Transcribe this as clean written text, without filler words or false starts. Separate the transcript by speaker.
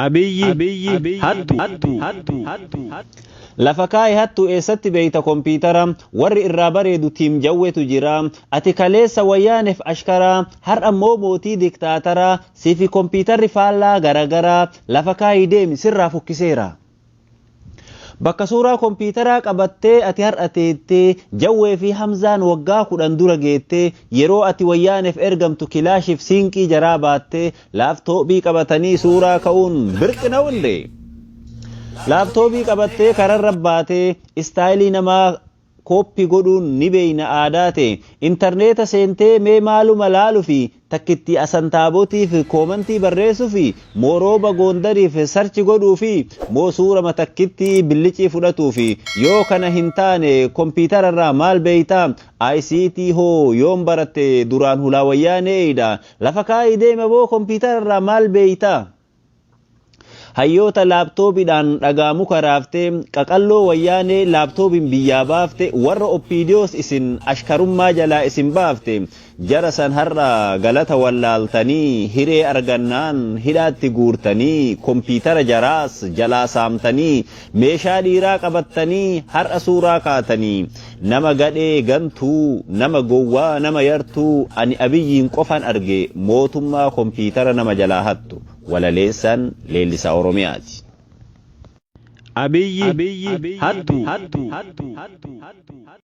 Speaker 1: Abiyyi hattu.
Speaker 2: Lafa kaa'i hattu eessatti beeyta kompiitara warri irraa bareedu tiim jawwetu jira. Ati kaleessa wayyaaneef ashkaraa har'a immoo mootii diktaataraa siifi kompiitarri faallaa garagaraa lafa kaa'ii deemi sirraa fukkiseera. Bakka suuraa kompiitaraa qabattee ati har'a teettee Jawwee fi Hamzaan waggaa 10 dura geettee yeroo ati wayyaaneef ergamtu kilaashiif siinqii jaraa baattee laaptoobii qabatanii suuraa ka'uun birqi naw indee? Laaptoobii qabattee kararra baatee istaayilii namaa Copy godhuun ni beeyna aadaa tee. Intarneeta seentee mee maaluma laalufi takkittii Asantaabotiif koomantii barreessufi moo rooba Goondariif search godhuufi moo suurama takkittii billicii fudhatuufi yoo kana hin taane kompiitararraa maal beeyta ICT hoo yoom baratte duraan hulaa wayyaanee eeyda lafa kaa'ii deemi aboo kompiitararraa maal beeyta. Hayyoota laaptoopidhaan dhagaa muka raafte, qaqalloo wayyaanee laaptoopin biyyaa baafte, warra OPDOs isin ashkarummaa jalaa isin baafte, jara san har'a galata wallaaltanii, hiree argannaan hidhaatti guurtanii, kompiitara jaraas jalaa saamtanii, meeshaa dhiiraa qabattanii har'a suuraa kaatanii. Nama gadhee gantuu, nama gowwaa, nama yartuu, ani Abiyyiin qofan arge mootummaa kompiitara nama jalaa hattu. Walaleessaan Leellisaa Oromiyaati.
Speaker 1: Abiyyi hattu.